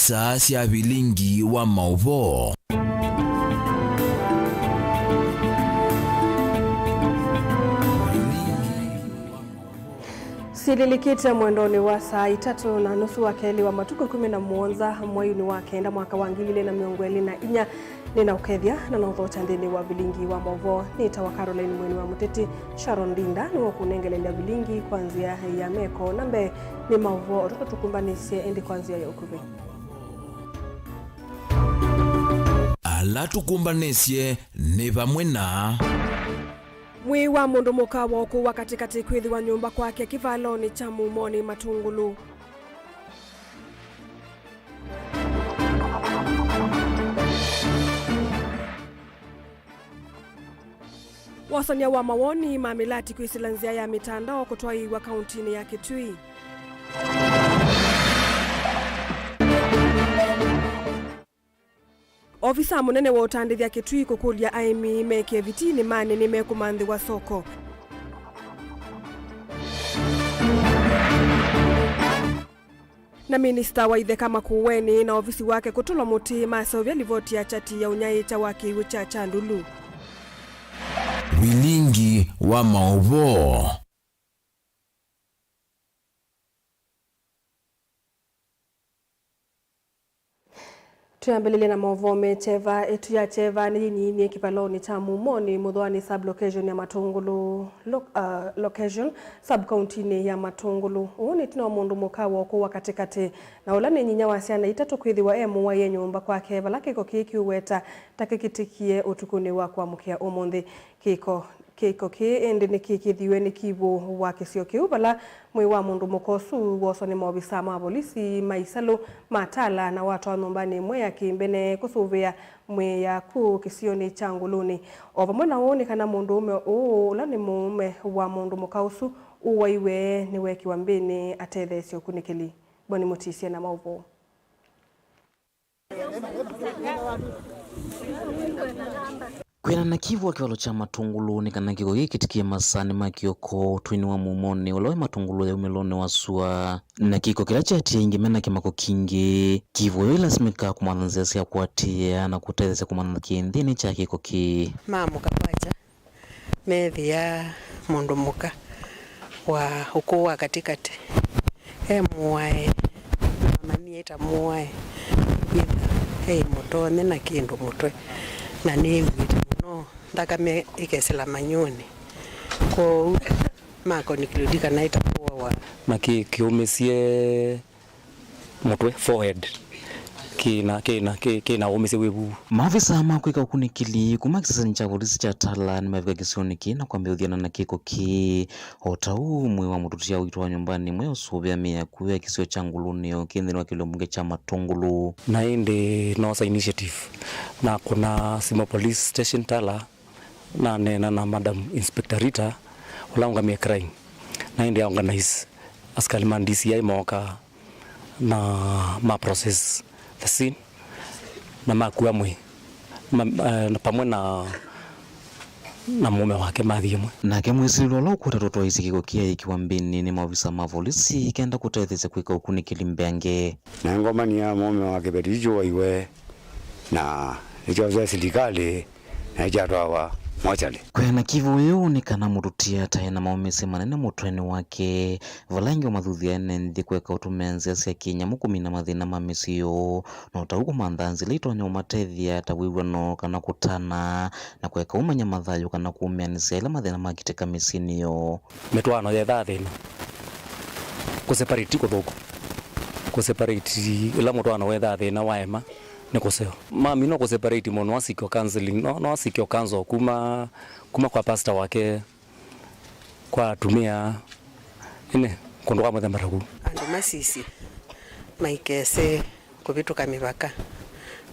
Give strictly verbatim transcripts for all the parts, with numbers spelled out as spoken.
Star sya vilingi wa maũvoo. Syĩlĩlĩkĩte mwendonĩ wa saa itatũ na nusu wa kelĩ wa matukũ ĩkũmi na mũonza mweinĩ wa kenda mwaka wa ngili ilĩ na mĩongo ĩlĩ na inya, nĩnaũkethya na naũthokya nthĩnĩ wa vilingi wa maũvoo. Nĩtawa Caroline Mweni wa Mũteti. Sharon Ndinda nĩwe ũkũnengelelya vilingi kwa nzĩa ya meko. Na mbee nĩ maũvoo o tũtũ tũkumbanĩsye, ĩndĩ kwa nzĩa ya ũkuvĩ. Ala tũkumbanĩsye nĩ vamwe na. Mwĩĩ wa mũndũ mũka wa ũkũũ wa katĩkatĩ kwĩthĩwa nyũmba kwake kĩvalonĩ kya Mumonĩ Matũngũlũ. Wosany'a wa mawoni ma mĩlati kwĩsĩla nzĩa ya mĩtandao kũtwaĩĩw'a kauntinĩ ya Kitui. Ovisa mũnene wa ũtandĩthya Kitui kũkũlya aĩmi mekĩe vitii nĩmane nĩmekũmanthĩwa soko. Na minista wa itheka Makueni na ovisi wake kũtũlwa mũtĩ maseũvya livoti ya kyati ya ũnyaĩĩkya wa kĩw'ũ kya Kyandulu. Vilingi wa maũvoo. Twĩambĩlĩlye na maũvoo me kyeva. Ĩtu ya kyeva nĩyĩnyinyie kĩvalonĩ kya Mumonĩ, Mũthũanĩ sub-location ya Matũngũlũ lo-, uh, location, sub-kauntinĩ ya Matũngũlũ. Ũu nĩ ĩtina wa mũndũ mũka wa ũkũũ wa katĩkatĩ, na ũla nĩ nyinya wa syana itatũ, kwĩthĩwa e mũwaĩe nyũmba kwake, vala kĩko kĩĩ kĩũweta ta kĩkĩtĩkie ũtukũnĩ wa kũamũkĩa ũmũnthĩ. Kĩko, kĩko kĩĩ ĩndĩ nĩkĩkĩthiwe nĩ kivũ wa kĩsio kĩu, vala mwĩĩ wa mũndũ mũka ũsu wooswa nĩ maovisaa ma volisi ma isalũ ma Tala na watwawa nyũmbanĩ ĩmwe ya kĩmbene kũsũvĩa mwĩĩ ya ku kĩsionĩ kya Ngũlũnĩ. O vamwe na ũu, nĩ kana mũndũũme ũũ, ũla nĩ mũũme wa mũndũ mũka ũsu ũwaiwe, nĩwekiwa mbĩnĩ atetheesye ũkunĩkĩli. Boni Mũtisye na maũvoo. Kwĩanana na kivũ wa kĩvalo kya Matũngũlũ nĩ kana kĩko gĩkĩtĩkĩe masaanĩ ma kĩoko ũtũinĩ wa Mumonĩ ũla wĩ Matũngũlũ ya umĩlonĩ wa sua. Na kĩko kĩla kyatie aingĩ mena kĩmako kingĩ, kivũ yĩu ĩlasimĩkaa kũmantha nzĩa sya kũatĩĩa na kũtetheesya kũmantha kĩĩ nthĩnĩ kya kĩko kĩĩ. Maamũka kwakya, meethĩa mũndũ mũka wa ũkũũ wa katĩkatĩ e mũae, na mamanyie ta mũae, kwĩtha e mũtonye na kĩndũ mũtwe, na nĩw'ĩte mũno nthakame ĩkesĩla manyũnĩ. Kwoou ma conclude kana ĩta kũawa. Na kĩ-, kĩũmĩsye mũtwe, forehead, kĩna, kĩna, kĩ-, kĩna ũmĩsye wĩvu. Maovisa ma kwĩka ũkunĩkĩli kuma kĩsesenĩ kya volisi kya Tala nĩmavika kĩsionĩ kĩĩ na kwambĩĩa ũthiana na kĩko kĩĩ. O ta ũu, mwĩĩ wa mũtũtia ũitwawa nyũmbanĩ ĩmwe ya ũsũvĩa mĩĩ ya kũya kĩsio kya Ngũlũnĩ kĩ nthĩnĩ wa kĩlio mbunge kya Matũngũlũ. Na ĩndĩ noosa initiative na kũna Simo Police Station Tala, naneena na Madam Inspector Rita, ũla ũngamĩe crime, na ĩndĩ a organize asikali ma D C I mooka na ma process the scene, na makua mwĩĩ, ma, eh, na pamwe na, na mũũme wake mathi ĩmwe. Nake mwĩsilĩlwa ũla ũkũwetetwe ũtwaisye kĩko kĩĩ aikiwa mbĩnĩ nĩ maovisa ma volisi kenda kũtetheesya kwĩka ũkunĩkĩli mbeange. Na ngomania mũũme wa kĩveti kĩu waiwe, na nĩkyosie silikalĩ na nĩkyatwawa mochari. Kwĩana kivũ ũyũ nĩ kana mũtũtia ataĩ na maũmĩsye manene mũtwenĩ wake, vala aingĩ wa mathuthya ene nthĩ kweka ũtũmĩa nzĩa sya kĩnyamũ kũmina mathĩna ma mĩsyĩ yoo, na ũtau kũmantha nzĩa ila itonya ũmatethya ta wĩw'ano kana kũtana, na kweka ũmanya mathayũ kana kũũmĩanĩsya ĩla mathĩna makitĩka mĩsyĩnĩ yoo. Mĩtwaano yethaa thĩna. Kũseparate ti kũthũku. Kũseparate ĩla mũtwaano wethaa thĩna waema nĩ kũseo. Mami no kũseparate mũno, no asikio counseling, no, no asikio counsel kuma, kuma kwa pastor wake, kwa atumĩa, ĩnĩ, kũndũ kwa mũthemba ta kũu. Andũ masisye maikese kũvĩtũka mĩvaka,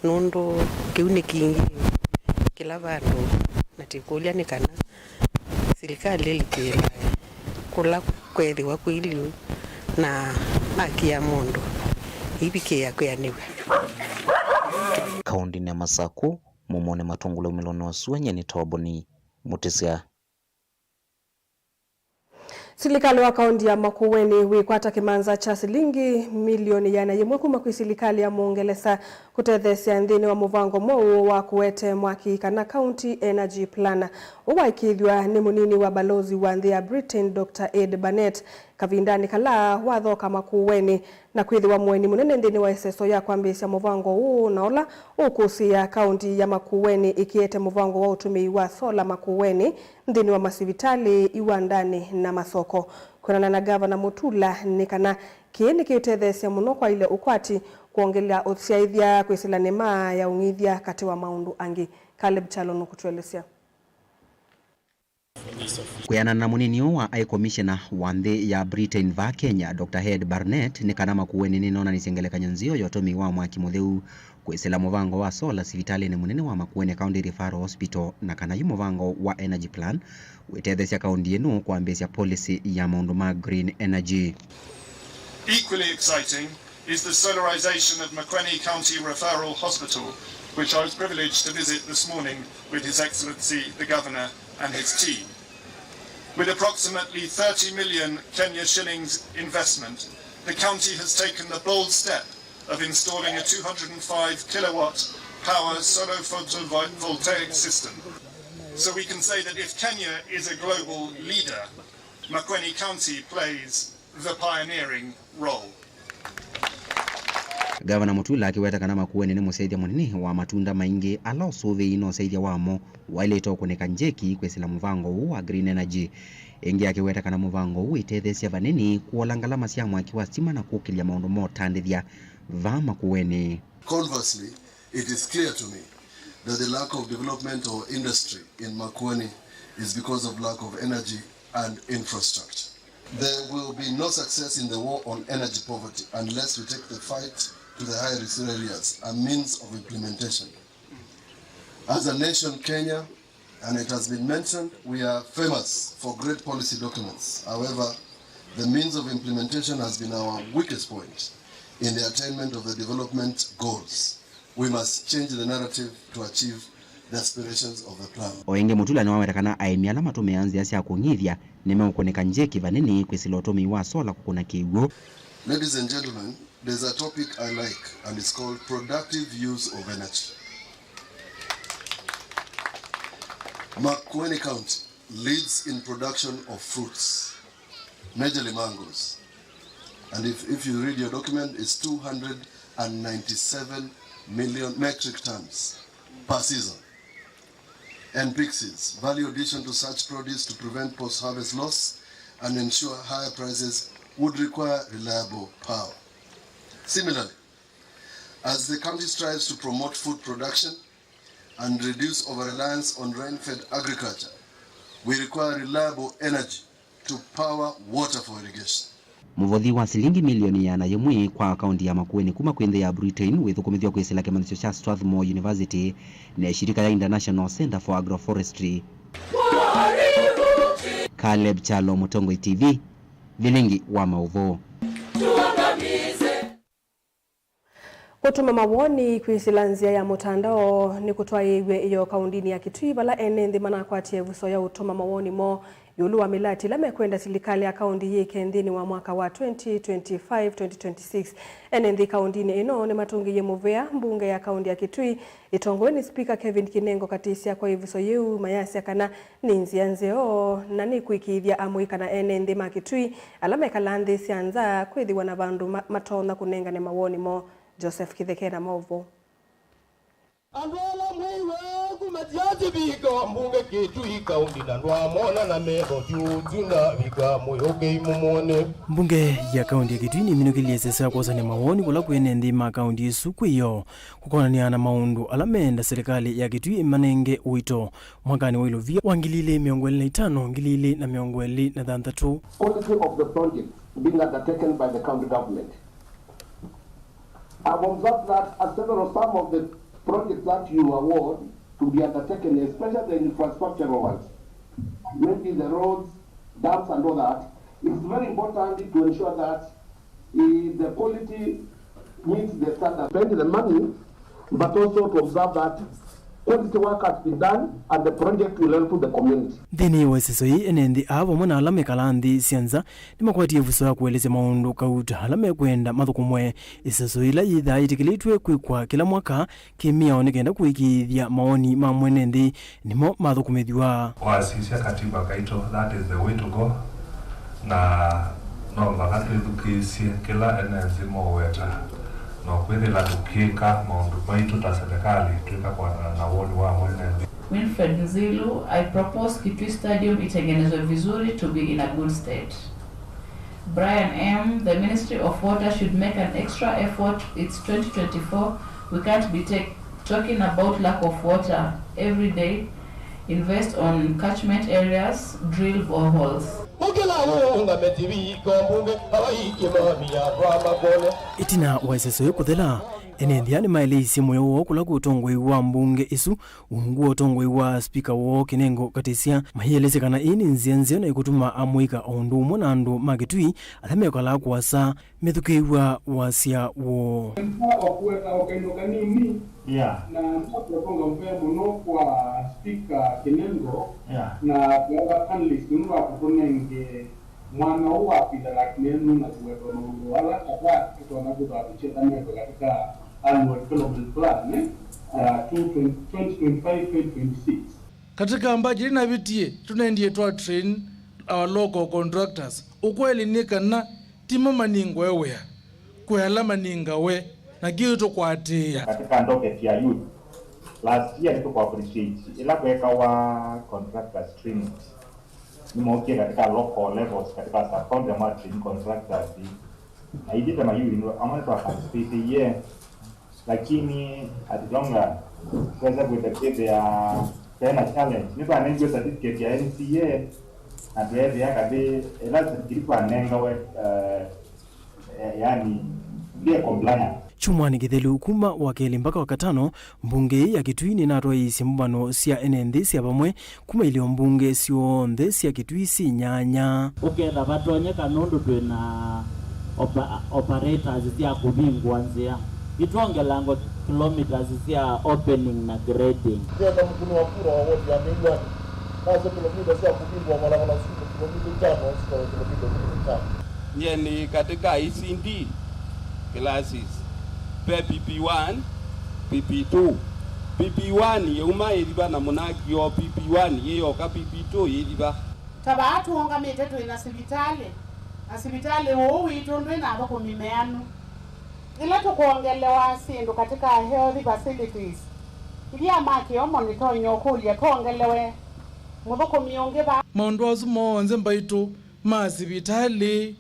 nũndũ kĩu nĩ kingĩ kĩla vandũ, na tĩkũlya nĩ kana silikalĩ ĩlikĩĩlae kũla kwethĩwa kwĩ lĩu na haki ya mũndũ ĩivikĩĩa kwĩanĩw'a. Kaũndĩnĩ ya Masakũ, Mumonĩ Matũngũlũ ya umĩlonĩ wa sua, nyie nĩtawa Boni Mũtĩsya. Silikalĩ wa kaũnti ya Makueni wĩkwata kĩmanza kya silingi milioni ĩana yĩmwe kuma kwĩ silikalĩ ya Mũngelesa kũtetheesya nthĩnĩ wa mũvango mweũ wa kũete mwaki kana County Energy Plan. Ũũ waĩkĩĩthw'a nĩ mũnini wa balozi wa nthĩ ya Britain, Doctor Ed Barnett, kavindanĩ kala wathoka Makueni na kwĩthĩwa mũeni mũnene nthĩnĩ wa ĩseso ya kwambĩĩsya mũvango ũũ, na ũla ũkũsĩĩa kaũnti ya Makueni ĩkĩete mũvango wa ũtũmĩi wa sola Makueni nthĩnĩ wa masivitalĩ, iwandanĩ na masoko. Kwĩanana na Ngavana Mutula, nĩ kana kĩĩ nĩkĩũtetheesya mũno kwaĩlya ũkwati, kwongelea ũsyaĩthya, kwĩsĩla nĩma ya ũng'ithya, katĩ wa maũndũ angĩ. Caleb Kyalo nũkũtũelesya. Kwĩanana na mũnini ũũ wa High Commissioner wa nthĩ ya Britain vaa Kenya, Doctor Ed Barnett, nĩ kana Makueni nĩnonanisye ngelekany'o nzeo ya ũtũmĩi wa mwaki mũtheu, kwĩsĩla mũvango wa sola sivitalĩnĩ mũnene wa Makueni County Referral Hospital, na kana yu mũvango wa Energy Plan wĩtetheesya kaũnti ĩno kwambĩĩsya policy ya maũndũ ma green energy. Equally exciting is the solarisation of Makueni County Referral Hospital, which I was privileged to visit this morning with His Excellency the Governor and his team. With approximately thirty million Kenya shillings investment, the county has taken the bold step of installing a two hundred and five kilowatt power solar photovoltaic system. So we can say that if Kenya is a global leader, Makueni County plays the pioneering role. Ngavana Mutula akĩweta kana Makueni nĩ mũsyaĩthya mũnene wa matunda maingĩ ala ũsũvĩi na ũsyaĩthya wamo waĩlĩte ũkũnĩka njeki kwĩsĩla mũvango ũũ wa green energy. Ĩngĩ akĩweta kana mũvango ũũ wĩtetheesya vanini kũola ngalama sya mwaki wa sitima na kũkĩlya maũndũ ma ũtandĩthya vaa Makueni. Conversely, it is clear to me that the lack of development or industry in Makueni is because of lack of energy and infrastructure. There will be no success in the war on energy poverty unless we take the fight to the high risk areas, a means of implementation. As a nation, Kenya, and it has been mentioned, we are famous for great policy documents. However, the means of implementation has been our weakest point in the attainment of the development goals. We must change the narrative to achieve the aspirations of the plan. O ĩngĩ, Mutula nĩwaweta kana aĩmi ala matũmĩaa nzĩa sya kũng'ithya nĩmeũkũnĩka njeki vanini kwĩsĩla ũtũmĩi wa sola kũkũna kĩw'ũ. Ladies and gentlemen, there's a topic I like and it's called productive use of energy. Makueni County leads in production of fruits, majorly mangoes. And if, if you read your document, it's two hundred and ninety-seven million metric tons per season. And pixies, value addition to such produce to prevent post-harvest loss and ensure higher prices would require reliable power. Similarly, as the county strives to promote food production and reduce over-reliance on rain-fed agriculture, we require reliable energy to power water for irrigation. Mũvothi wa silingi milioni ĩana yĩmwe kwa akaunti ya Makueni kuma kwĩ nthĩ ya Britain wĩthũkũmĩthw'a kwĩsĩla kĩmanyĩsyo kya Strathmore University na ĩshirika ya International Centre for Agroforestry. Caleb Kyalo, Mũtongoi T V, vilingi wa maũvoo. Kũtũma mawoni kwĩsĩla nzĩa ya mũtandao nĩkũtwaĩĩw'e ĩyoo kaũndĩnĩ ya Kitui, vala ene nthĩ manakwatie ĩvuso ya ũtũma mawoni moo ĩũlũ wa mĩlati ĩla mekwenda silikalĩ ya kaũndĩ yĩke nthĩnĩ wa mwaka wa twenty twenty-five, twenty twenty-six. Ene nthĩ kaũndĩnĩ ĩno nĩmatũngĩie mũvea mbunge ya kaũndĩ ya Kitui ĩtongoew'e nĩ Spika Kevin Kinengo katĩsya kwa ĩvuso yĩu, mayasya kana nĩ nzĩa nzeo na nĩkũĩkĩĩthya amũi kana ene nthĩ ma Kitui ala mekalaa nthĩ sya nza kwĩthĩwa na vandũ ma-, matonya kũnengane mawoni moo. Joseph Kĩtheke na maũvoo. Andũ ala mwĩ w'o kuma Siasi vika mbunge Kitui kaunti na ndwamona na metho syũtyu na vika mũyũkei mũmwone. Mbunge ya kaunti ya Kitui nĩminũkĩlye ĩsesa ya kwosany'a mawoni kũla kwĩ ene nthĩ ma kaunti ĩsu kwĩyo kũkonanĩa na maũndũ ala meenda silikalĩ ya Kitui ĩmanenge ũito mwakanĩ wa ilovia wa ngili ilĩ mĩongo ĩlĩ na itano, ngili ilĩ na mĩongo ĩlĩ na thanthatũ. Quality of the project being undertaken by the county government. I've observed that, uh, several, some of the projects that you award to be undertaken, especially the infrastructural ones, maybe the roads, dams and all that, it's very important to ensure that, eh, the quality meets the standard. Spend the money, but also to observe that Quality work has been done and the project will help the community. Nthĩnĩ wa ĩseso yĩĩ, ene nthĩ aa vamwe na ala mekalaa nthĩ sya nza nĩmakwatie ĩvuso ya kũelesya maũndũ kauta ala mekwenda mathũkũmwe. Ĩseso yĩla yĩthaa yĩtĩkĩlĩtw'e kwĩkwa kĩla mwaka kĩ mĩao nĩ kenda kũĩkĩĩthya mawoni ma mwene nthĩ nĩmo mathũkũmĩthw'a. Wasisya katiba kaitũ, that is the way to go. Na no mũvaka twĩthukĩĩsye kĩla ene nthĩ moweta, na kwĩthĩla tũkĩka maũndũ maitũ ta serikali twĩka kũanana na woni wa mwene nthĩ. Winfred Nzilu, I propose Kitui Stadium itengenezwe vizuri to be in a good state. Brian M, the Ministry of Water should make an extra effort, it's twenty twenty-four, we can't be take, talking about lack of water every day. Invest on catchment areas, drill boreholes. Ũkĩla ũũngame tivi iko mbunge, awaiki mamia kwa makone. Ĩtina wa ĩseso yĩĩ kũthela, ene nthĩ aa nĩmaeleisye mũyo woo kũla kwĩ ũtongoi wa mbunge ĩsu, ungu wa ũtongoi wa spika woo Kinengo Katisya, mayĩelesya kana ĩĩ nĩ nzĩa nzeo na ĩkũtuma amũika o ũndũ ũmwe na andũ ma Kitui ala mekalaa kũasa methukĩĩw'a wasya woo. Nza wa kũweta o kaindo kanini. Yeah. Na nza kũtonga mũvea mũno kwa Speaker Kinengo. Yeah. Na kwa panelist nũndũ wa kũtũnenge mwanya ũũ wa kwĩthela kĩnenu na kũweta maũndũ ala kadhaa tũtonya kwĩthwa tũkyenda mekwe katika annual development plan, eh, ya two twenty, twenty twenty-five, twenty twenty-six. Katika mbajeti navĩtie, tũnendie twa train our local contractors. Ũkweli nĩ kana timo maningwe wĩa, kwĩ ala maningawe, na kĩu tũkwatĩĩa. Katika docket ya youth, last year nĩtũkũ appreciate ĩla kwekawa contractors training. Nĩmookie katika local levels, katika sub-county ma train contractors. Na ithyĩ ta mayouth amwe nĩtwa participate, yeah. Lakini at long run, twesa kwĩthĩa kwĩthĩa twĩ na challenge. Nĩtwanengiwe certificate ya N C A, na tweethĩa kathĩ ĩla certificate twanengawe, eh, eh, yani, ndĩ compliant. Kyumwanĩ kĩthelu kuma wa kelĩ mpaka wa katano, mbunge ĩĩ ya Kitui nĩnatwaĩĩsye mbũmbano sya ene nthĩ sya vamwe kuma ilio mbunge syonthe sya Kitui syĩ nyanya. Ũketha vatonyeka nũndũ twĩ na opa-, operators sya kũvingũa nzĩa. Itwongelangwa kilometers sya opening na grading. Ngetha mũkũni wa kura wa wodi ya Mĩw'ani nasya kilomita sya kũvingũa valava na sukulu kilomita itano sikawe kilomita ikũmi na itano. Nyie nĩ katika E C D classes, ve P P one, P P two. P P one yĩuma yĩthiva na mũnaki o P P one yĩyoka P P two yĩthiva. Ta vaa tũũngamĩte twĩ na sivitalĩ, na sivitalĩ ũũ witũ ndwĩ na athũkũmi meanu. Ĩla tũkwongelewa syĩndũ katika health facilities, ithya ma kĩomo nĩtonya ũkũlya twongelewe mũthũkũmi ũngĩ va? Maũndũ asu monthe mbaitũ ma sivitalĩ,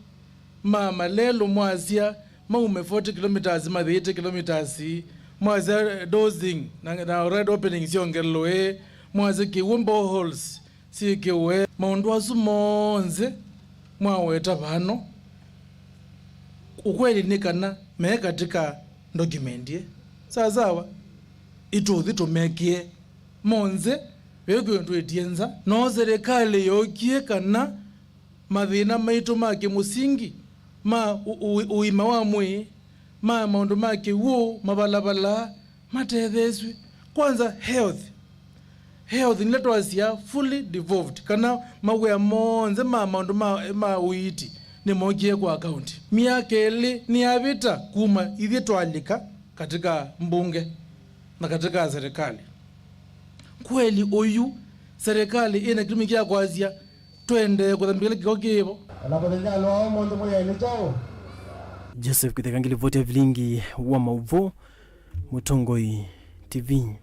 ma malelũ mwasya maume forty kilometers mathi eighty kilometers, mwasya dosing na, na red opening syongelwe, mwasya kĩw'ũ boreholes syĩkĩwe. Maũndũ asu monthe mwaweta vano, ũkweli nĩ kana me katika document ĩ. Sawa sawa, itũthi tũmekĩe monthe, ve kwĩ twĩtie nza. No serikali yokie kana mathĩna maitũ ma kĩmũsingi ma ũ-, ũ-, ũima wa mwĩĩ, ma maũndũ ma kĩw'ũ, mavalavala, matetheesw'e. Kwanza health. Health nĩla twasya fully devolved, kana mawĩa monthe ma maũndũ ma, ma ũiiti nĩmokie kwa county. Myaka ĩlĩ nĩyavĩta kuma ithyĩ twalika katika mbunge na katika serikali. Kweli ũyu serikali ĩna kĩtumi kya kwasya tũendee kũthambĩkĩla kĩko kĩvo. Ona mũthenya wa ũmũnthĩ mwĩaĩle kyaũ? Joseph Kĩtheka, ngilivoti ya vilingi wa maũvoo, Mũtongoi T V.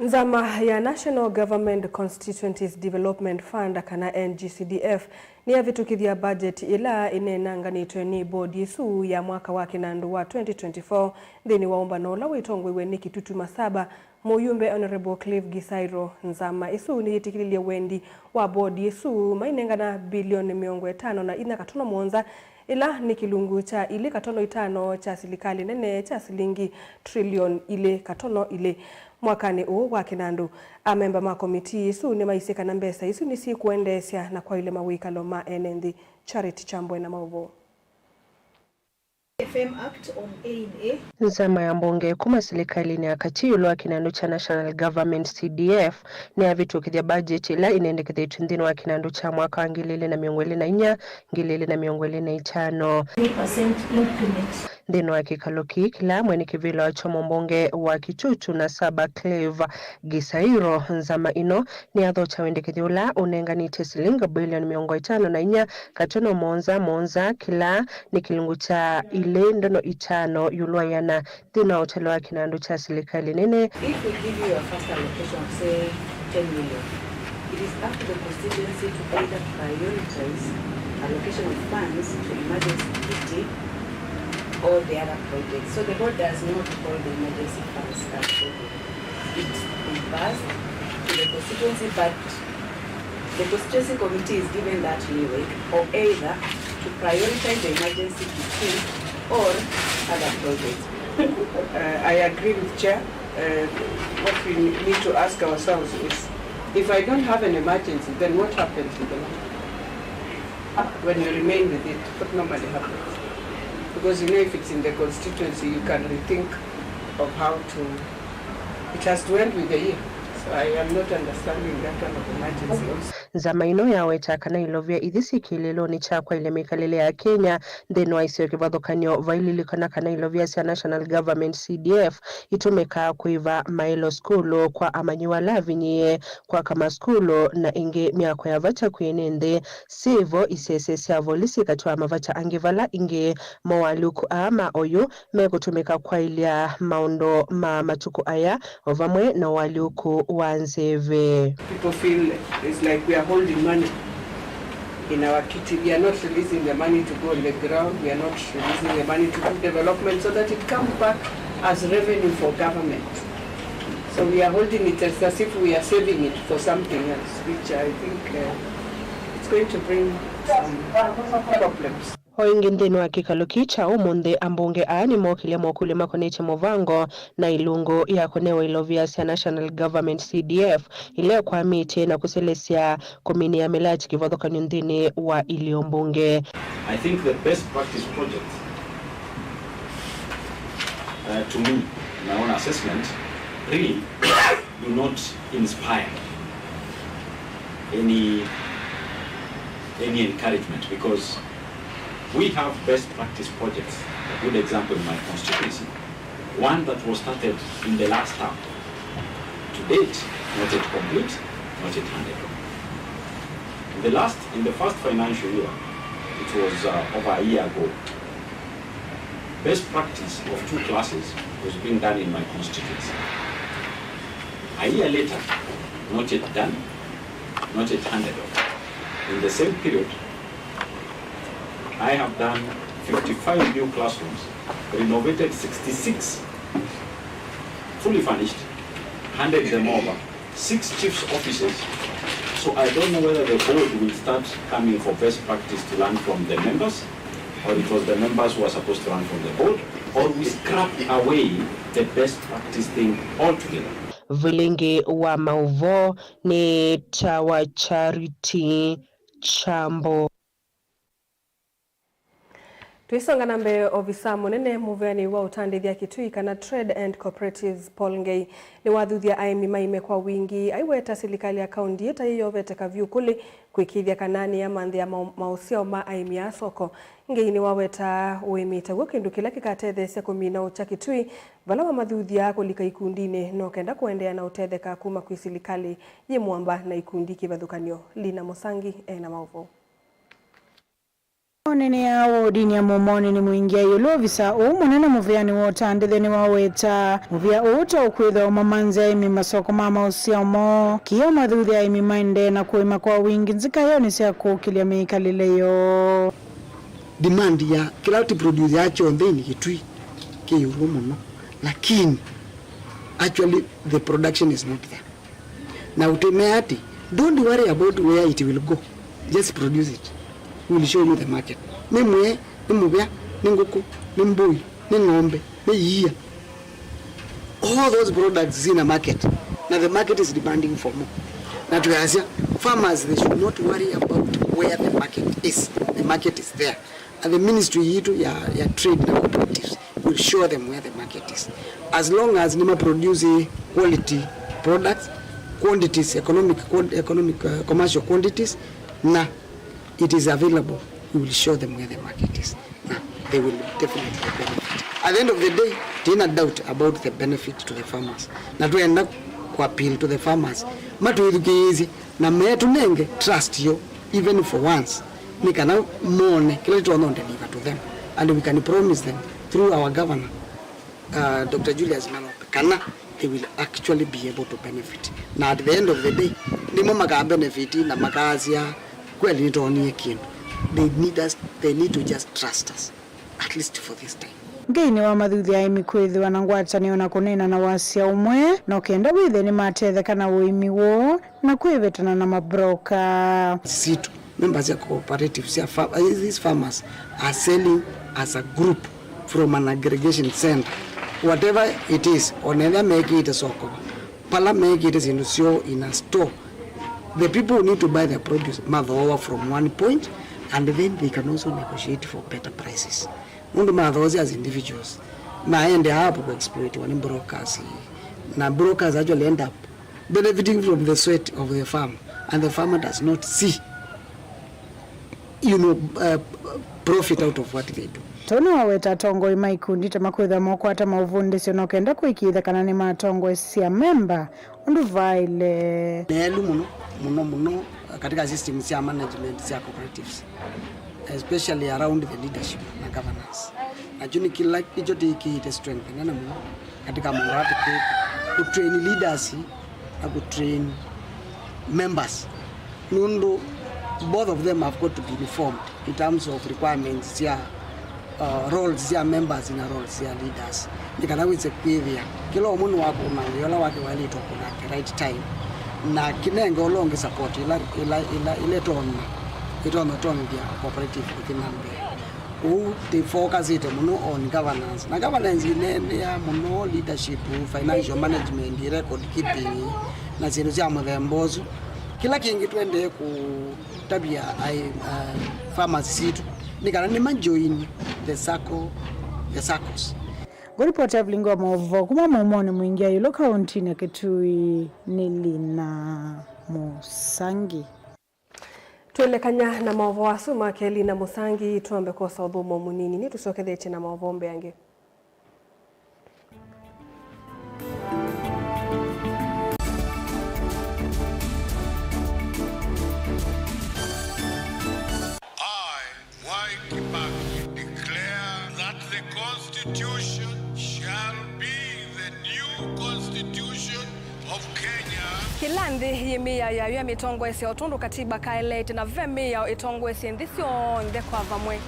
Nzama ya National Government Constituencies Development Fund, kana N G C D F, nĩyavĩtũkĩthya budget ĩla ĩneenanganĩtwe nĩ board ĩsu ya mwaka wa kĩnandũ wa twenty twenty-four nthĩnĩ wa ũmbano ũla wĩtongoew'e nĩ Kitutu Masaba, mũyumbe Honourable Cliff Gisairo. Nzama ĩsu nĩyĩtĩkĩlilye wendi wa board ĩsu mainengana bilioni mĩongo ĩtano na inya katono mũonza, ĩla nĩ kĩlungu kya ilĩ katono itano kya silikalĩ nene kya silingi trilioni ilĩ katono ilĩ. Mwakanĩ ũũ wa kĩnandũ, amemba ma komitii ĩsu nĩmaisye kana mbesa isu nĩsyĩkũendeesya na kwaĩlya mawĩkalo ma ene nthĩ. Charity Kyambwe na maũvoo. F M Act on A and A. Nzama ya mbunge kuma silikalĩnĩ ya katĩ ĩũlũ wa kĩnandũ kya National Government, C D F, nĩyavĩtũkĩthya budget ĩla ĩnendekethetw'e nthĩnĩ wa kĩnandũ kya mwaka wa ngili ilĩ na mĩongo ĩlĩ na inya, ngili ilĩ na mĩongo ĩlĩ na itano. Three percent increment. Nthĩnĩ wa kĩkalo kĩĩ kĩla mwene kĩvĩla wakyo mũmbunge wa Kitutu na Saba Clive Gisairo, nzama ĩno nĩyathokya wendekethyo ũla ũnenganĩtye silingi bilioni mĩongo ĩtano na inya katono mũonza mũonza, kĩla nĩ kĩlungu kya ilĩ ndono itano ĩũlũ wa ĩana nthĩnĩ wa ũtalo wa kĩnandũ kya silikalĩ nene. If we give you a first allocation of, say, ten million, it is up to the constituency to either prioritize allocation of funds to emergency kitty or the other projects. So the board does not hold the emergency funds as scheduled. It is passed to the constituency, but the constituency committee is given that leeway of either to prioritize the emergency kitty or other projects. Uh, I agree with Chair. Uh, what we need to ask ourselves is, if I don't have an emergency, then what happens with the money? When you remain with it, what normally happens? Because, you know, if it's in the constituency, you can rethink of how to, it has to end with the year. So I am not understanding that kind of emergency also. Nzama ĩno yaweta kana ilovia ithi syĩ kĩlĩlonĩ kya kwaĩlya mĩkalĩle ya Kenya nthĩnĩ wa isio kĩvathũkany'o. Vaililikana kana ilovia sya National Government, C D F, itũmĩkaa kũĩva maĩlo sukulu kwa amanyĩw'a ala avinyĩĩe, kwaka masukulu, na ĩngĩ myako ya vata kwĩ ene nthĩ. Syĩ vo isese sya volisi katĩ wa mavata angĩ vala ĩngĩ. Moalyũku aa ma oyu mekũtũmĩka kwaĩlya maũndũ ma matukũ aya, o vamwe na ũalyũku wa nzeve. People feel it's like we are holding money in our kitty. We are not releasing the money to go on the ground. We are not releasing the money to do development so that it comes back as revenue for government. So we are holding it as, as if we are saving it for something else, which I think, uh, it's going to bring some problems. O ĩngĩ nthĩnĩ wa kĩkalo kĩĩ kya ũmũnthĩ, ambunge aa nĩmookĩlya mokũlyo makonetye mũvango na ilungu ya kũnewa ilovia sya National Government, C D F, ila ikwamĩtye na kũselesya kũminĩa mĩlatĩ kĩvathũkany'o nthĩnĩ wa ilio mbunge. I think the best practice project, uh, to me, my own assessment, really do not inspire any, any encouragement, because we have best practice projects. A good example in my constituency, one that was started in the last term. To date, not yet complete, not yet handed over. In the last, in the first financial year, it was, uh, over a year ago, best practice of two classes was being done in my constituency. A year later, not yet done, not yet handed over. In the same period, I have done fifty-five new classrooms, renovated sixty-six fully furnished, handed them over, six chief's offices. So I don't know whether the board will start coming for best practice to learn from the members, or it was the members who are supposed to learn from the board, or we scrap away the best practice thing altogether. Vilingi wa maũvoo nĩ ta wa Charity Chambo. Tũisonga na mbee, ovisa mũnene mũveani wa ũtandĩthya Kitui kana Trade and Cooperatives, Paul Ngei, nĩwathuthya aĩmi maĩme kwa wingĩ, aiweta silikalĩ ya kaũntĩ ĩtaĩ yoveteka vyũ kũlĩ kwĩkĩĩthya kana nĩyamanthĩa mau-, maũsyao ma aĩmi aa soko. Ngei nĩwaweta ũĩmi ta w'o kĩndũ kĩla kĩkatetheesya kũmina ũkya Kitui, vala wamathuthya kũlika ikundinĩ no kenda kũendeea na ũtetheka kuma kwĩ silikalĩ yĩ mũamba na ikundi kĩvathũkany'o. Lina Mũsangi ena maũvoo. Onene ya wodini ya Mũmonĩ nĩ mũingĩ ĩũlũ ovisa ũũ mũnene mũveani wa ũtandĩthya nĩwaweta mũvea ũũ ta ũkwĩthĩwa ũmamanzĩa aĩmi masoko ma maũsyao moo, kĩya ũmathuthya aĩmi maendee na kũĩma kwa wingĩ nzikaĩonĩ sya kũkĩlya mĩkalĩle yoo. Demand ya kĩla tũproduce ya kyonthe nĩ Kitui kĩ ĩũlũ mũno, lakini actually the production is not there. Na ũtũmea atĩ, don't worry about where it will go. Just produce it. We will show you the market. Nĩ mwĩe, nĩ mũvea, nĩ ngũkũ, nĩ mbũi, nĩ ng'ombe, nĩ iia. All those products in a market. Na the market is demanding for more. Na twĩasya, farmers, they should not worry about where the market is. The market is there. At the ministry yitũ ya, ya trade na cooperatives will show them where the market is. As long as nĩma produce quality products, quantities, economic, quan-, economic, uh, commercial quantities, na it is available, we will show them where the market is. Na they will definitely benefit. At the end of the day, tina doubt about the benefit to the farmers. Na twenda ku appeal to the farmers, matwĩthukĩĩsye na metũnenge trust yo, even for once, nĩ kana mone kĩla tũtonya deliver to them, and we can promise them through our governor, uh, Doctor Julius Malombe, kana they will actually be able to benefit. Na at the end of the day, nĩmo maka benefit na makasya, "Kweli nĩtwonie kĩndũ." They need us, they need to just trust us, at least for this time. Ngei nĩwamathuthya aĩmi kwĩthĩwa na ngwatanĩo na kũneena na wasya ũmwe, no kenda wĩthĩe nĩmatetheka na ũĩmi woo na kwĩvetana na mabroka. Sitũ, members ya cooperative sya fa-, eh, these farmers are selling as a group from an aggregation center. Whatever it is, onethĩa mekĩĩte soko, pala mekĩĩte syĩndũ syoo in a store, the people who need to buy their produce mathooa from one point, and then they can also negotiate for better prices. Nũndũ mathoosya as individuals, maendeaa ku exploitiwa nĩ brokers, na brokers actually end up benefiting from the sweat of the farm, and the farmer does not see, you know, uh, profit out of what they do. Tony waweta atongoi ma ikundi ta makwĩthwa mokwata maũvundĩsyo no kenda kũĩkĩĩthya kana nĩmatongoesya memba ũndũ vaĩle. Nĩ elu mũno, mũno, mũno katika system sya management sya cooperatives, especially around the leadership na governance. Nakyo nĩ kĩla kĩkyo tĩkĩĩte strength nene mũno katika mũndũ atĩkĩte kũtrain leaders na kũtrain members, nũndũ both of them have got to be informed in terms of requirements sya, uh, roles sya members na roles sya leaders, nĩ kana wĩse kwĩthĩa kĩla ũmwe nĩwakũna wĩa ũla wake waĩlĩte kũna at the right time, na kĩnenge ũla ũngĩ support ĩla, ĩla, ĩla, ĩla ĩtonya, ĩtonya tonyethya cooperative kũthi na mbee. Ũu tĩ focusĩte mũno on governance. Na governance ĩneenea mũno leadership, financial management, record keeping, na syĩndũ sya mũthemba ũsu. Kĩla kĩngĩ tũendee kũtavya ai, uh, farmers sitũ nĩ kana nĩma join the circle, the circles. Ngũripoti ya vilingi wa maũvoo kuma mũumonĩ mwingĩ ya ĩũlũ kauntinĩ ya Kitui nĩ Lina Mũsangi. Twĩlekany'a na maũvoo asu ma kelĩ na Mũsangi, twambe kwosa ũthũmũo mũnini, nĩtũsyokethetye na maũvoo mbeange. I, Mwai Kibaki, declare that the Constitution shall be the new Constitution of Kenya. Kĩla nthĩ yĩ mĩao yayo ya mĩtongoesya o tondũ katiba kaeleete, na ve mĩao ĩtongoesye nthĩ syonthe kwa vamwe.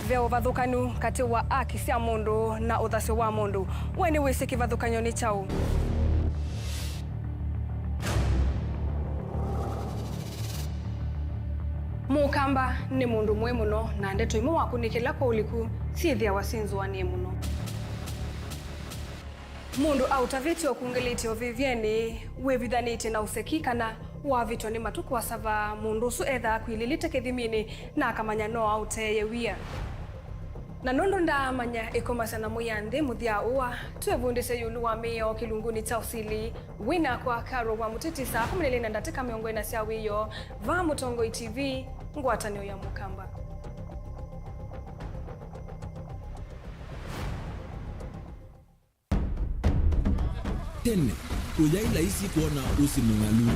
Ve ũvathũkanu katĩ wa aki sya mũndũ na ũthasyo wa mũndũ. We nĩwĩsĩ kĩvathũkany'o nĩ kyaũ? Mũkamba nĩ mũndũ mũĩ mũno, na ndeto imwe wakũnĩkĩla kwa ũliku syĩthĩawa syĩnzũanĩe mũno. Mũndũ aũtavĩtye ũkungĩlĩtye ũvĩvyenĩ, wĩvithanĩtye na ũseki, kana wavĩtwa nĩ matukũ asava, mũndũ ũsu ethaa akwilĩlĩte kĩthiminĩ na akamanya no aũteeye wia. Na nũndũ ndaamanya ĩkomasya na mũya nthĩ mũthya ũa, twĩvundĩsye ĩũlũ wa mĩao kĩlungunĩ kya ũsili. Wĩ nakwa Carol wa Mũtĩtĩ, saa kũmi na ilĩ na ndatĩka mĩongo ĩna sya wĩoo, vaa Mũtongoi T V, ngwatanĩo ya Mũkamba. Tene, ũyaĩ laisi kwona ũsi mũng'alu.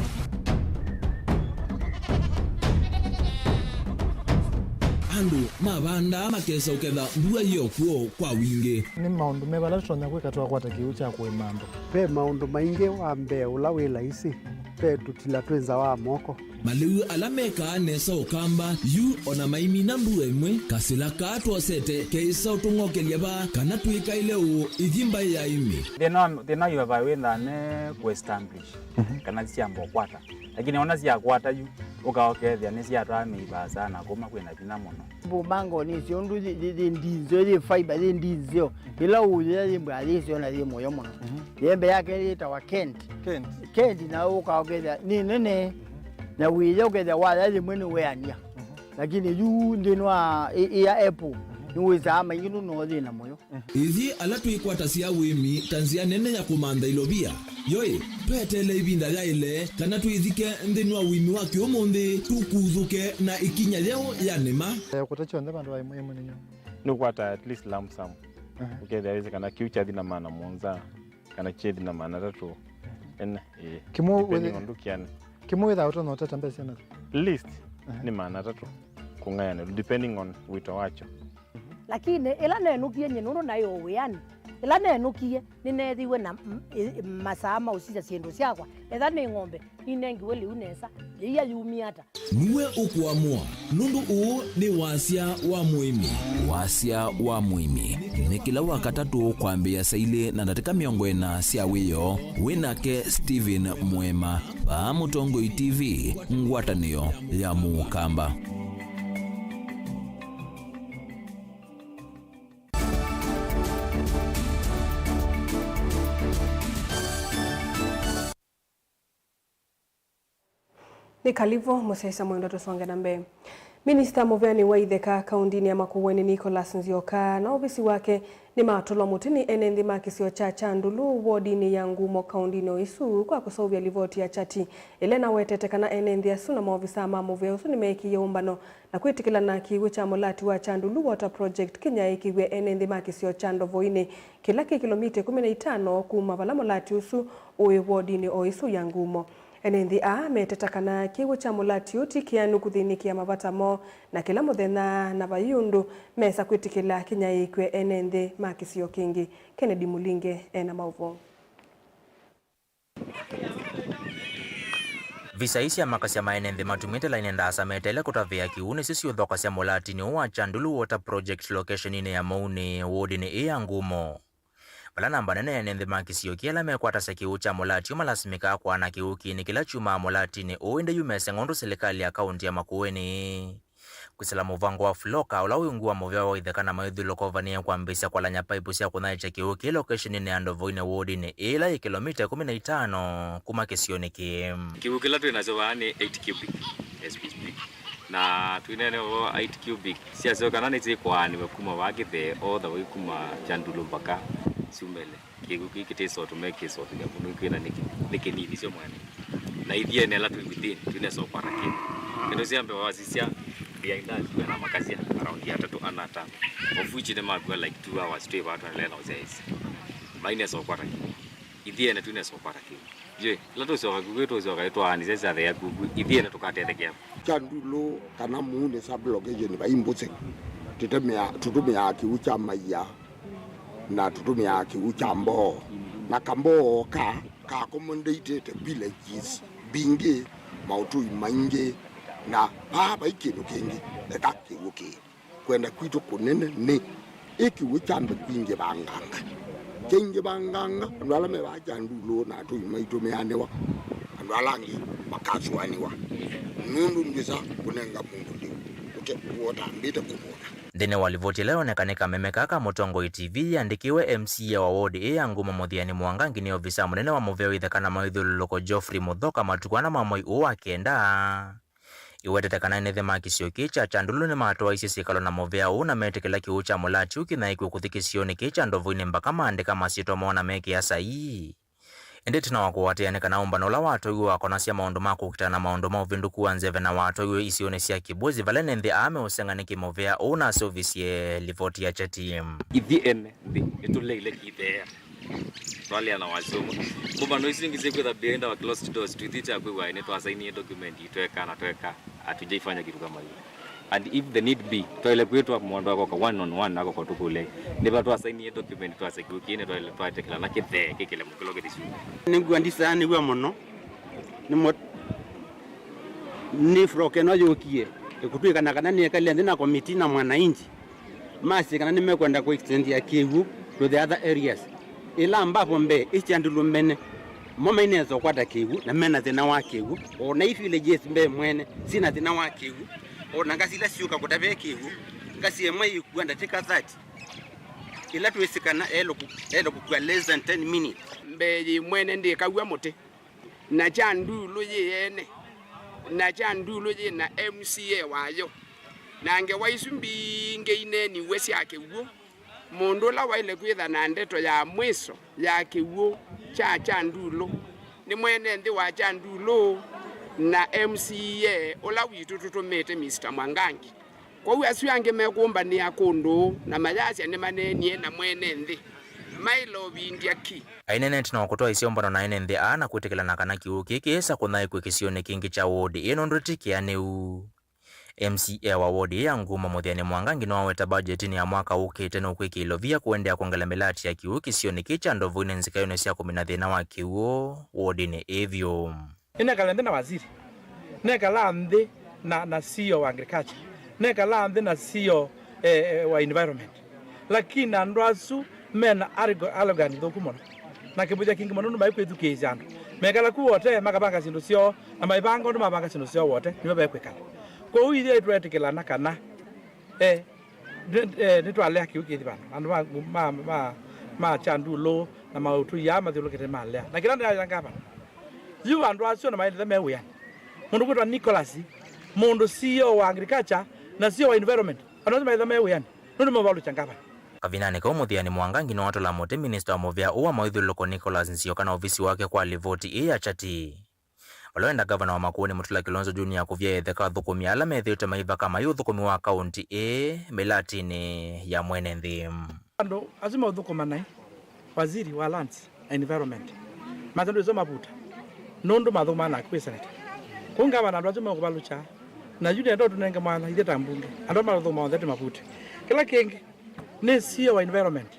Andũ mavandaa makesa ũketha mbua yĩ o kw'o kwa wingĩ. Nĩ maũndũ meva ala tũtonya kwĩka twakwata kĩw'ũ kya kũĩma andũ? Ve maũndũ maingĩ. Wa mbee ũla wĩ laisi, ve tũtila twĩ nza wa moko. Malĩu ala mekaa nesa ũkamba yu o na maimina mbua ĩmwe, kasĩla kaa twosete keĩsa ũtũng'okelya vaa kana twĩkaĩle ũũ ithi mbaĩ ya ĩmĩ. Thĩna wa, thĩna wa ivavai wĩthaa me kũ establish, mhm, kana syamba ũkwata. Lakini ona syakwata yu, ũka ũkethĩa nĩsyatwaa mĩivaa sana kuma kwĩna vinya mũno. Mbumangoni icio ũndũ yĩ, yĩ, yĩ ndinzeo, yĩ fiber, yĩ ndinzeo. Ĩla ũũyĩa yĩ mbwa yĩseo na yĩ mũyo mũno. Mhm. Yembe yake yĩtawa Kent. Kent. Kent, na ũka ũkethĩa nĩ nene. Mhm. Na wĩya ũkethĩa waya yĩmwe nĩ weania. Mhm. Lakini yu nthĩnĩ wa ĩ- ĩa apple, nĩwĩsaa maingĩ nũndũ no yĩna mũyo. Ithyĩ ala twĩkwatasya ũĩmi ta nzĩa nene ya kũmantha ilovia, yoĩ, tweteele ĩvinda yaĩle kana twĩthike nthĩnĩ wa ũĩmi wa kĩũmũnthĩ, tũkuthũke na ĩkinya yeũ ya nĩma. Eh, kũta kyonthe vandũ va ĩmwe ĩmwe nĩ nyũmũ. Nĩũkwata at least lump sum. Aha. Ũkethĩa wĩsĩ kana kĩu kyathi na maana mũonza, kana kyethi na maana atatũ ene, ĩĩ. Kĩmwe depending wĩthĩ- on ndũkĩanĩ. Kĩmwe wĩthaa ũtonya ũtata mbesa na least, aha, nĩ maana atatũ kũng'ayanĩlwa, depending on wĩto wakyo. Lakini ĩla nenũkie nyie nũndũ naĩ o wĩanĩ, ĩla nenũkie nĩneethiwe na m- ĩ- masaa ma ũsisya syĩndũ syakwa, etha nĩ ng'ombe, ninengiwe lĩu nesa, yĩia yumie ata? Nue ũkũamũa, nũndũ ũũ nĩ wasya wa mũĩmi. Wasya wa mũĩmi nĩ kĩla Wakatatũ kwambĩĩa saa ilĩ na ndatĩka mĩongo ĩna sya wĩoo. Wĩ nake Stephen Mwema, vaa Mũtongoi T V, ngwatanĩo ya Mũkamba. Nĩ kalivu, mũsyaĩĩsya mwendwa, tũsonge na mbee. Minista mũveani wa itheka kaũndĩnĩ ya Makueni, Nicholas Nzioka, na ovisi wake nĩmatũlwa mũtĩ nĩ ene nthĩ ma kĩsio kya Kyandulu, wodinĩ ya Ngumo, kaũndĩnĩ o ĩsu, kwa kũseũvya livoti ya Kyati, ĩla ĩnawetete kana ene nthĩ asu na maovisaa ma mũvea ũsu nĩmeekĩie ũmbano na kwĩtĩkĩlana kĩw'ũ kya mũlati wa Kyandulu Water Project kĩnyaĩĩkĩw'e ene nthĩ ma kĩsio kya Ndovoinĩ, kĩla kĩ kĩlomita ĩkũmi na itano kuma vala mũlati ũsu ũĩ wodinĩ o ĩsu ya Ngumo. Ene nthĩ aa meteta kana kĩw'ũ kya mũlati ũũ ti kĩanu kũthĩnĩkĩa mavata moo, na kĩla mũthenya na vai ũndũ mesa kwĩtĩkĩla kĩnyaĩĩkw'e ene nthĩ ma kĩsio kĩngĩ. Kennedy Mulinge ena maũvoo. Visa ii syamakasya ma ene nthĩ matumĩte lainĩ ndaasa meteele kũtavĩa kĩw'ũ nĩsyo siũthokasya mũlatinĩ ũũ wa Kyandulu Water Project location-inĩ ya Mounĩ, wodinĩ ĩĩ ya Ngumo. Vala namba nene ya ene nthĩ ma kĩsio kĩĩ ala mekwatasya kĩw'ũ kya mũlati ũũ malasimĩkaa kũaana kĩw'ũ kĩĩnĩ kĩla kyumaa mũlatinĩ ũũ, ĩndĩ yu meseng'a ũndũ silikalĩ ya kaũntĩ ya Makueni kwĩsĩla mũvango wa Fuloka, ũla wĩ ungu wa mũvea wa itheka na maĩthyũlũko ũvanĩe kwambĩĩsya kwalany'a paipũ sya kũnyaĩĩkya kĩw'ũ kĩĩ location-inĩ ya Ndovoinĩ wodinĩ ĩĩ ĩla yĩ kĩlomita ĩkũmi na itano kuma kĩsionĩ kĩĩ. Kĩw'ũ kĩla twĩ nakyo vaa nĩ eight cubic as we speak. Na twĩneene ũvoo eight cubic syaseo kana nĩsyĩkũaanĩw'a kuma vaa kĩthee all the way kuma Kyandulu mpaka Syumele. Kĩw'ũ kĩĩ kĩtĩ sort, me kĩ sort ya mũndũ kwĩna nĩ kĩ-, nĩ kĩnini syo mwene. Na ithyĩ ene ala twĩ within, twĩnesa ũkwata kĩw'ũ. Kĩndũ kya mbee wasisya, behind us, kwĩna makasya around atatũ ana atano. Of which nĩmakw'a like two hours twĩ vaa tũendelee na ũsyaĩĩsya. Mainesa ũkwata kĩw'ũ. Ithyĩ ene twĩnesa ũkwata kĩw'ũ. Yĩ, ĩla tũsyoka kũkwĩ tũsyoka ĩtwaanĩsya syathea kuku, ithyĩ ene tũkatethekea. Kyandulu kana Muunĩ sub location vai mbũsĩ, tũtũmĩa-, tũtũmĩaa kĩw'ũ kya maia na tũtũmĩaa kĩw'ũ kya mboo, na kamboo ka ka accommodated villages mbingĩ, maũtũi maingĩ, na vaa vai kĩndũ kĩngĩ eka kĩw'ũ kĩĩ. Kwenda kwitũ kũnene nĩ ĩ kĩw'ũ kyambe kwingĩvanganga. Kyaingĩvanganga, andũ ala me vaa Kyandulu na atũi maitũ meanĩwa, andũ ala angĩ makasũanĩwa, nũndũ ndwĩsa kũnenga mũndũ lĩu ũte-, ũtambĩte kũmwona. Nthĩnĩ wa livoti ĩla yoneka nĩ kameme kaa ka Mũtongoi T V yĩandĩkĩwe, M C A wa ward ĩĩ ya Ngumo Mũthĩani Mwangangi nĩ ovisa mũnene wa mũvea wa itheka na maĩthyũlũlũko Geoffrey Mũthoka matukũ ana ma mwei ũũ wa kenda. Ĩwetete kana ene nthĩ ma kĩsio kĩĩ kya Kyandulu nĩmatwaisye syĩkalo na mũvea ũũ na metĩkĩla kĩw'ũ kya mũlati ũũ kĩnyaĩĩkw'e kũthi kĩsionĩ kĩĩ kya Ndovoinĩ mbaka maandĩka masyĩtwa moo na mekĩa saii. Ĩndĩ ĩtina wa kũatĩĩa nĩ kana ũmbano ũla watwaiwe wakonasya maũndũ ma kũkitana na maũndũ ma ũvĩndũku wa nzeve na watwaiwe isionĩ sya Kibwezi vala ene nthĩ aa meũseng'a nĩ kĩmũvea ũũ naseũvisye livoti ya Kyati. Ithyĩ ene nthĩ nĩtũleile kĩtheea. Twalea na wasyo ũmwe. Mbũmbano isu ingĩ syĩkwĩtha behind our closed doors, twĩthĩ kya kwĩw'a nĩ twasainie document itweka na tweka, hatujaifanya kitu kama hiyo. And if the need be, twaile kwĩtwa mũndũ akoka one on one, akoka tũkũlya, nĩva twasainie document twasya kĩw'ũ kĩĩ nĩ twaile twaetekela na kĩthee kĩkĩle mũkĩlo kĩthi syumĩa. Nĩngw'a ndisaanĩw'a mũno nĩ mo-, nĩ Fuloka ĩno yũkie ĩkũtw'ĩkana kana nĩekale nthĩ na komiti na mwananchi. Masye kana nĩmekwenda kũ extend ya kĩw'ũ to the other areas. Ĩla ambapo mbee, ĩ Kyandulu mbene, mo mainesa ũkwata kĩw'ũ, na mena thĩna wa kĩw'ũ. O na i villages mbee mwene, syĩna thĩna wa kĩw'ũ. O na ngasi ila syũka kũtavea kĩw'ũ, ngasi ĩmwe yĩkua ndatĩka thirty. Ĩla twĩsĩ kana elo kũ-, elo kũkua less than ten minutes. Mbee yĩ mwene ndĩkaw'a mũtĩ. Na Kyandulu yĩ ene, na Kyandulu yĩ na M C A wayo, Na ngewa isu mbingĩ ineeniw'e sya kĩw'ũ, mũndũ ũla waĩle kwĩtha na ndeto ya mwĩso ya kĩw'ũ kya Kyandulũ nĩ mwene nthĩ wa Kyandulũ na M C A ũla witũ tũtũmĩte, Mister Mwangangi. Kwoou asu angĩ mekũmbanĩa kũndũ na mayasya nĩmaneenie na mwene nthĩ, maĩle ũvindya ki. Aineenete na kũtwaĩsya ũmbano na ene nthĩ aa na kwĩtĩkĩlana kana kĩw'ũ kĩĩ kĩĩsa kũthaĩkw'a kĩsionĩ kĩngĩ kya ward ĩĩ nũndũ ti kĩanĩu. M C A wa ward ĩĩ ya Ngumo, Mũthĩani Mwangangi, nĩwaweta mbajetinĩ ya mwaka ũkĩte nũkwĩkĩĩlwa via kũendeea kwongela mĩlati ya kĩw'ũ kĩsionĩ kĩĩ kya Ndovoinĩ nzikaĩonĩ sya kũmina thĩna wa kĩw'ũ wardinĩ ĩĩ vyũ. Nĩnekala nthĩ na waziri, nekala nthĩ na, na C E O wa agriculture, nekala nthĩ na C E O, eh, eh, wa environment, lakini andũ asu mena arrogance nthũku mũno na kĩvũthya kingĩ mũno, nũndũ maikwĩthukĩĩsya andũ. Mekala ku wote, makavanga syĩndũ syoo, na maivanga ũndũ mavanga syĩndũ syoo wote, nĩvo vekwĩkala. Kwoou ithyĩ tweetĩkĩlana kana, eh, nĩ, eh, nĩtwalea kĩu kĩthi vandũ. Andũ ma, ma, ma, ma Kyandulũ na maũtũi aa mathyũlũkĩte malea. Na kĩla ndĩrayangaa vandũ, yu andũ asu ona maendete me wĩanĩ. Mũndũ kwĩtwa Nicholas, mũndũ C E O wa agriculture na C E O wa environment, andũ asu maendete me wĩanĩ. Nũndũ mavalũkya ngavana. Kavindanĩ kau, Mũthĩani Mwangangi nĩwatũla mũtĩ minista wa mũvĩa ũũ wa maũthyũlũlũko Nicholas Nzioka na ovisi wake kwa livoti ĩĩ ya kyati, vala wenda ngavana wa Makueni Mutula Kilonzo Junior kũvya ĩtheka athũkũmi ala methĩĩtwe maivaka mai ũthũkũmi wa kaunti ĩĩ mĩlatinĩ ya mwene nthĩ. Andũ asu maũthũkũma naĩ, waziri wa lands na environment, matandũ iso mavuta, nũndũ mathũkũmaa nake kwĩ seneta. Kũu ngavana andũ asu mekũvalũkya, na yu nenda ũtũnenge mwanya ithyĩ ta mbunge, andũ ala mathũkũmaa onthe tũmavute. Kĩla kĩngĩ, nĩ C E O wa environment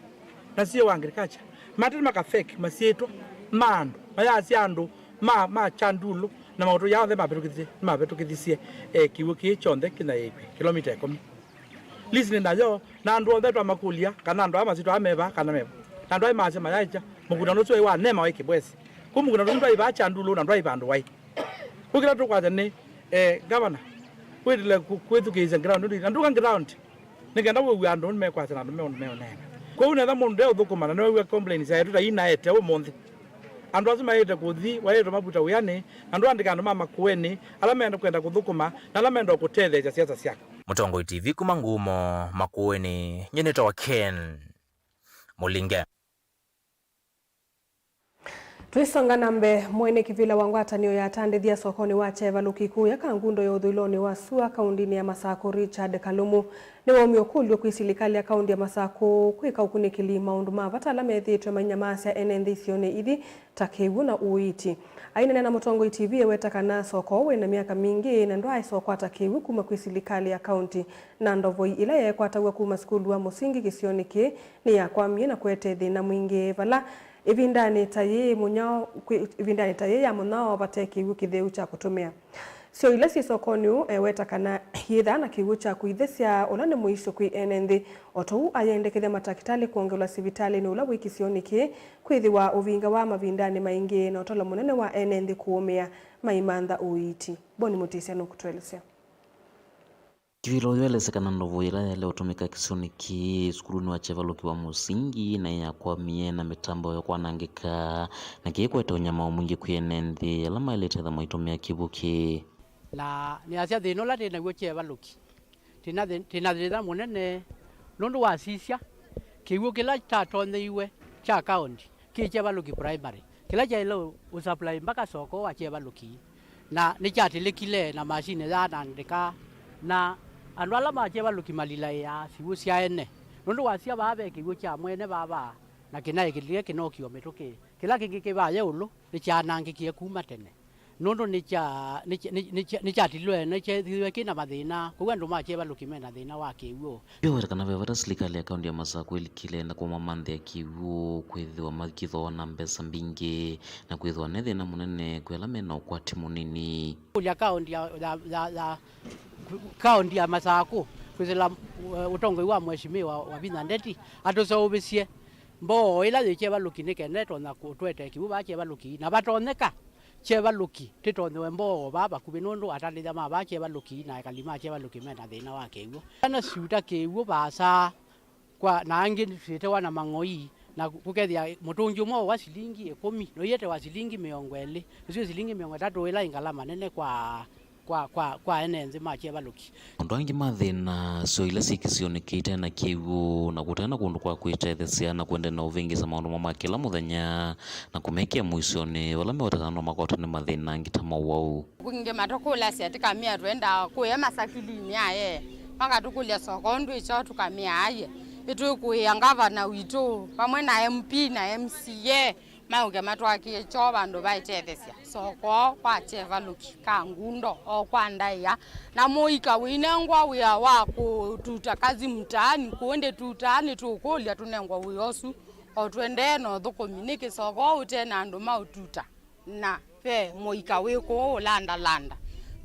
na C E O wa agriculture, matete maka fake masyĩtwa ma andũ, mayasya andũ ma, ma Kyandulũ na maũtũi onthe mavĩtũkĩthisye, nĩmavĩtũkĩthisye, eh, kĩw'ũ kĩĩ kyonthe kĩna ĩkw'ĩ kĩlomita ĩkũmi. List nĩ nayo, na andũ onthe twamakũlya kana andũ aa masyĩtwa aa meva kana meva. Na andũ aĩ maasya mayaĩkya, mũkutano ũsu waĩ wa nema waĩ Kĩbwesi. Kũ mũkutano ũsu ndwaĩ vaa Kyandulũ na ndwaĩ vandũ waĩ. Kũ kĩla tũkwasya nĩ, eh, ngavana, wĩtĩle kũ-, kwĩthukĩĩsya ground, na ndũka ground, nĩ kenda wĩw'a andũ nĩmekwasya na andũ meũneena. Kwoou netha mũndũ ndeũthũkũma na nĩwew'a complaints syaetũ ta ii naete ũmũnthĩ, andũ asu maĩte kũthi, waĩtwe mavuta wĩanĩ, na ndũandĩka andũ ma Makueni ala menda kwenda kũthũkũma na ala menda kũtetheesya siasa syaku. Mũtongoi T V kuma Ngumo, Makueni, nyie nĩtawa Ken Mũlinge. Twĩsonga na mbee, mwene kĩvĩla wa ngwatanĩo ya atandĩthya sokonĩ wa Kyevalũki kũya Kangundo ya ũthũĩlonĩ wa sua kaũndĩnĩ ya Masakũ, Richard Kalumu, nĩwaumya ũkũlyo kwĩ silikalĩ ya kaũndĩ ya Masakũ kwĩka ũkunĩkĩli maũndũ ma vata ala methĩĩtwe mainyamaasya ene nthĩ isionĩ ithi ta kĩw'ũ na ũiiti. Aineenea na Mũtongoi T V, eweta kana soko ũũ wĩna myaka mingĩ na ndwaaĩsa ũkwata kĩw'ũ kuma kwĩ silikalĩ ya kaũntĩ, na ndovoi ĩla yeekwataw'a kuma sukulu wa mũsingi kĩsionĩ kĩĩ nĩyakwamie na kũete thĩna mwingĩ vala ĩvindanĩ ta yĩĩ mũnyao, kwĩ, ĩvindanĩ ta yĩĩ ya mũnyao vate kĩw'ũ kĩtheu kya kũtũmĩa. Syo ila syĩ sokonĩ ũũ, eweta kana yĩthaa na kĩw'ũ kya kũithesya, ũla nĩ mũisyo kwĩ ene nthĩ, o ta ũu ayendekethya matakĩtalĩ kwongelwa sivitalĩnĩ ũla wĩ kĩsionĩ kĩĩ, kwĩthĩwa ũvingawa mavindanĩ maingĩ na ũtalo mũnene wa ene nthĩ kũũmĩa maimantha ũiiti. Boni Mũtĩsya nũkũtũelesya. Kĩvĩla ũyũ elesya kana ndovo ĩla yaĩle ũtũmĩka kĩsionĩ kĩĩ sukulunĩ wa Kyevalũki wa mũsingi na yakwamie na mĩtambo ya kwanangĩka, na kĩĩ kũete ũnyamao mwingĩ kwĩ ene nthĩ ala maĩlĩte etha maitũmĩa kĩw'ũ kĩĩ. Na nĩasya thĩna ũla twĩ naw'o Kyevalũki, twĩ na thĩ-, twĩ na thĩna mũnene nũndũ wasisya kĩw'ũ kĩla kyatontheiwe kya kaũnti kĩ Kyevalũki Primary, kĩla kyaĩle ũ-, ũsupply mbaka soko wa Kyevalũki, na nĩkyatilĩkile na masinĩ yaanangĩka, na andũ ala ma Kyevalũki malilaĩaa syĩw'ũ sya ene, nũndũ wasya vaa ve kĩw'ũ kya mwene vava, na kĩnaĩ kĩlike kĩnokio mĩtũkĩ, kĩla kĩngĩ kĩ vaa ĩũlũ nĩkyaanangĩkie kuma tene. Nũndũ nĩkya-, nĩkya-, nĩkya-, nĩkyatilwe, nĩkyethĩiwe kĩ na mathĩna, kwoou andũ ma Kyevalũki me na thĩna wa kĩw'ũ. Yu weta kana ve vata silikalĩ ya kaũnti ya Masakũ ĩlikile na kũmamanthĩa kĩw'ũ, kwĩthĩwa makĩthooa na mbesa mbingĩ, na kwĩthĩwa ne thĩna mũnene kwĩ ala me na ũkwati mũnini. Kũlya kaũnti ya, ya, ya, ya, kaũnti ya Masakũ, kwĩsĩla, eh, ũtongoi wa Mheshimiwa Wavinya Ndeti, atũseũvĩsye mboo ĩla yĩ Kyevalũki nĩ kenda ĩtonya kũtũete kĩw'ũ vaa Kyevalũki, na vatonyeka Kyevalũki tĩtonyewe mboo vaa vakuvĩ, nũndũ atandĩthya ma vaa Kyevalũki na ekali ma Kyevalũki me na thĩna wa kĩw'ũ. Ana syuta kĩw'ũ vaasa kwa, na angĩ syĩtewa na mang'oi, na kũkethĩa mũtũngi ũmwe wa silingi ĩkũmi, na ũyĩte wa silingi mĩongo ĩlĩ, nĩsyo silingi mĩongo ĩtatũ, ĩla ĩ ngalama nene kwa kwa, kwa, kwa ene nthĩ ma Kyevalũki. Andũ angĩ ma thĩna, syo ila syĩ kĩsionĩ kĩte na kĩw'ũ, na kũte na kũndũ kwa kwĩtetheesya, na kũendeea na ũvĩngĩsa maũndũ moo ma kĩla mũthenya, na kũmekĩa mũisyonĩ, vala mewetekana no makwatwe nĩ mathĩna angĩ ta mowau. Kwingĩ matũkũlasya tũkamĩa twenda kũya masakilinĩ aye, makatũkũlya soko ndwĩkyo tũkamĩa aye. Nĩtwĩkũĩa ngavana witũ vamwe na M P na M C A maũke matwakĩe kyoo vandũ va ĩtetheesya. Soko kwa Kyevalũki ka Ngundo o kwa ndaĩa, na mũika wĩinengwa wĩa wa kũtuta kazi mtaani, kũũ ndĩ tũtaa nĩtũkũlya tũnengwe wĩa ũsu o tũendee na ũthũkũmi. Nĩkĩ soko ũte na andũ ma ũtuta? Na ve mũika wĩ kũũ ũlandalanda.